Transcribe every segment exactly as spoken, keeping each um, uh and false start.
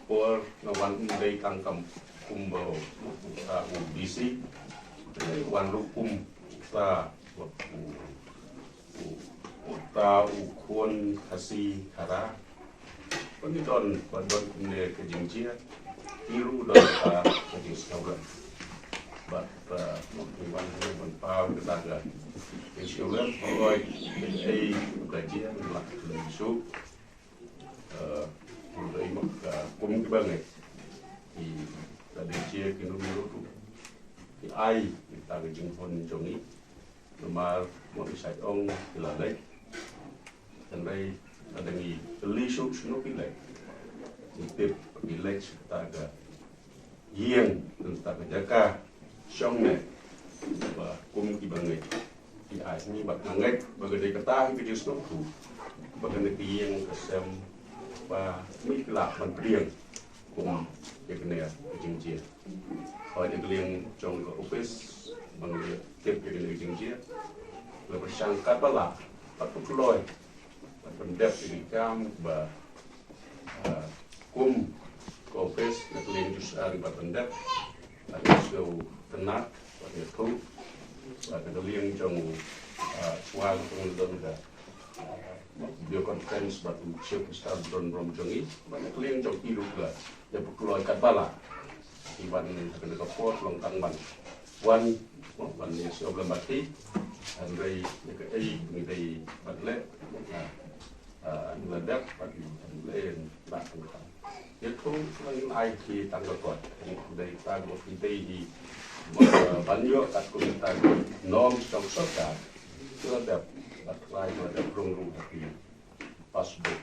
Por nga wan ym dei tang kum kumba uta u D C, wan ruh kum uta u, u, uta u khun Khasi Khara. Ba ngi don, ba don kumne ka jingjia, ngi ruh don ka, ka jingsngewlem. Bad, uh, ngi wan, ngi wan paw kata ka jingsngewlem, hooid, ei, ka jia, ngi lah kylli shuh. Eh, ngi dei ma ka kum kiba ngeit. Ki la dei jia ki num ruh. Ki ai kita ki jinghun jong ngi. Namar mo ki shait ong ki la leit. Hynrei lada ngi kylli shuh shano ki leit, ngi tip ki leit sha kata ka ïing, kata ka jaka shong ne, ba kum kiba ngeit ki ai ngi, bad nga ngeit ba ka dei kata hi ka jingsngewthuh ba kane ka ïing ka sem ba ngi ki lah ban pdiang kum ïa kane ka jingjia. Hooid, ïa ka liang jong ka ophis ba ngi tip ïa kane ka jingjia, la pyrshang katba lah, bad pynkloi, bad pyndep ïa ki kam ba, ah, kum ka ophis na ka liang jong sha ngi bad pyndep, bad sngewtynnat, bad ïathuh, bad na ka liang jong, ah, shuwa ka pynlong ka, ah, video conference bad u Chief Minister Don Rom jong ngi, bad na ka liang jong ki ruh la ïa pynkloi katba lah. Ki wan ha kane ka por long tang ban wan, mo, ban ïa sngewlem bad ki. Hynrei ïa kaei ngi dei ban leh, ah, ah, ngi la dep bad ngi dei ban leh, bad ngi dei ban ïathuh, ngi ai ki tang ka kot. Ngi dei tang ba ki dei hi, ah, ban ïoh katkum tang ka norm jong sorkar. Ki la dep, bad ki la dep rung rung ha ki passbook.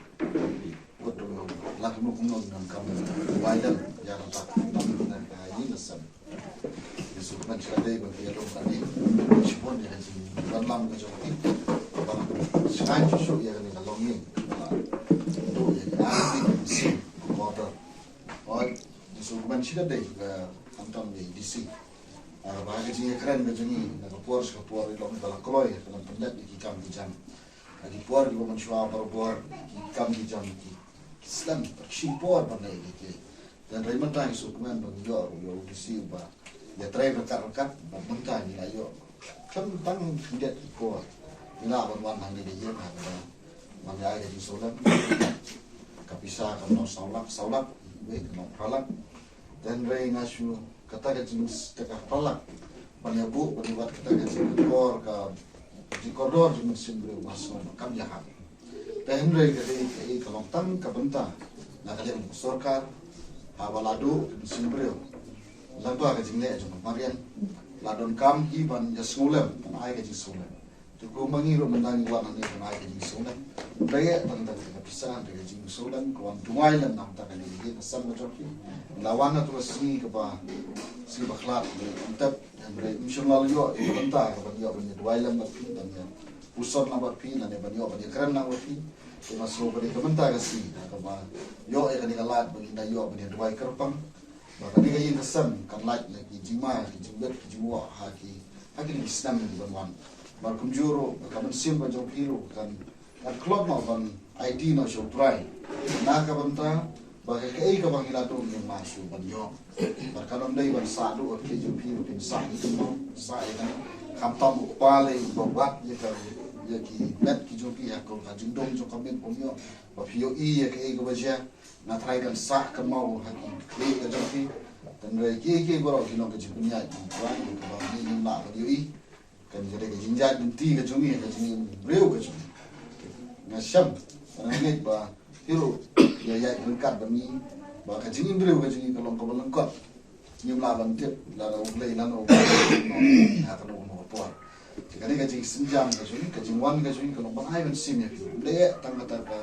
Wat dum nong, la ki mut nong nong kam wai dang, ïa ka tak, nong nong ka ïing ka sem. Ïa suk ban sha dei ban ïa dong ka ni. Shibun ïa ka jing, ban lam ka jong ki. Ban sha shu shu ïa ka ni ka long ïing. Ba tu ïa ka ni si, quarter. Oi, ïa suk ban sha dei ka khamtam ïa D C. Ah, ba ka jingïakren ka jong ngi, na ka por sha ka por, ïa long ba la kloi, ka long pyndet ïa ki kam ki jam. Ha ki por kiba mynshuwa barabor, ki kam ki jam ki slem, ki shim por ban leh ïa ki. Te hynrei mynta ngi sngewkmen ba ngi ïoh ruh ïa u D C uba ïatrei ryngkat ryngkat, bad mynta ngi la ïoh khlem tang khyndiat ki por. Ngi lah ban wan hangne ha ïing ha kaba ban ïa ai ka jingsngewlem. Ka pisa ka nong saw lak, saw lak, wei ka nong phra lak. Te hynrei nga shu kata ka jing, kata ka phra lak ban ïa buh ban ïa wad kata ka jingkordor, ka jingkordor jong u mynsiem briew, nga sngew ba kam ïahap. Te hynrei ka dei kaei, ka long tang ka bynta na ka liang ka sorkar, haba la duh ka mynsiem briew, lyngba ka jingleh jong ka mariang, la donkam hi ban ïa sngewlem, ban ai ka jingsngewlem. Te kumba ngi ruh mynta ngi wan hangne ban ai ka jingsngewlem. Ym dei tang tang ka pisa, ym dei ka jingsngewlem, ka wan duwai lem na ka bynta ka ïing ka sem ka jong phi. La wan ha kata ka sngi kaba, sngi bakhlad, ym tep, ym dei, ym shym la ïoh ïa ka bynta kaba ïoh ban ïa duwai lem bad phi, ban ïa puson lang bad phi, lane ban ïoh ban ïa kren lang bad phi. Te nga sngew ba dei ka bynta ka sngi kaba ïoh ïa kane ka lad ba ngin da ïoh ban ïa duwai kyrpang. Ba kane ka ïing ka sem kan lait na ki jingma, ki jingbit, ki jingwoh ha ki, ha kine ki snem kiban wan. Bad kumjuh ruh ka mynsiem ka jong phi ruh kan, kan khlad noh ban aiti noh sha U Trai. Na ka bynta ba kaei kaba ngi la duh ngim lah shuh ban ïoh. Bad kan ym dei ban sah duh ïa ki jong phi, phin sah ïa ki jong, sah ïa kane. Khamtam u kpa lei uba wad ïa ka, ïa ki met ki jong phi ha ka, ka jingdum jong ka miet bym ïoh. Ba phi ïohi ïa kaei kaba jia. Nga tharai kan sah kynmaw ha ki khlieh ka jong phi. Te hynrei kiei kiei baroh ki long ka jingpynïaid jong U Trai, kaba ngi ngim lah ban ïohi. Kane ka dei ka jingjia lynti ka jong ngi, ka jingimbriew ka jong ngi. Nga shem, nga ngeit ba phi ruh ïa ïaid ryngkat bad ngi ba ka jingimbriew ka jong ngi ka long kaba lyngkot. Ngim lah ban tip lada U Blei lano uba ha kano kano ka por. Te kane ka jingsynjam ka jong ngi, ka jingwan ka jong ngi ka long ban ai mynsiem ïa phi. Ym dei tang kata ka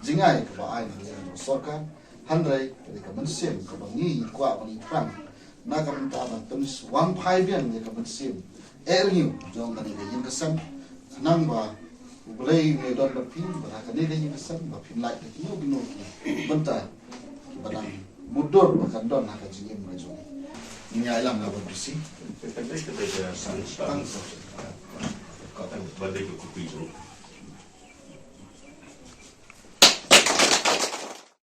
jingai kaba ai na ka liang jong ka sorkar. Hynrei ka dei ka mynsiem kaba ngi kwah ban ïathrang na ka bynta ban pynwan phai biang ïa ka mynsiem eh rngiew jong kane ka ïing ka sem. Khnang ba U Blei un ïadon bad phi, bad ha kane ka ïing ka sem, ba phin lait da kino kino ki bynta kiba dang mutdur ba kan don ha ka jingim ka jong ngi. Ngi ïalam na bad D C. Ka dei, ka dei ka san, san. Tang sa. Ka dei ka kupi jong.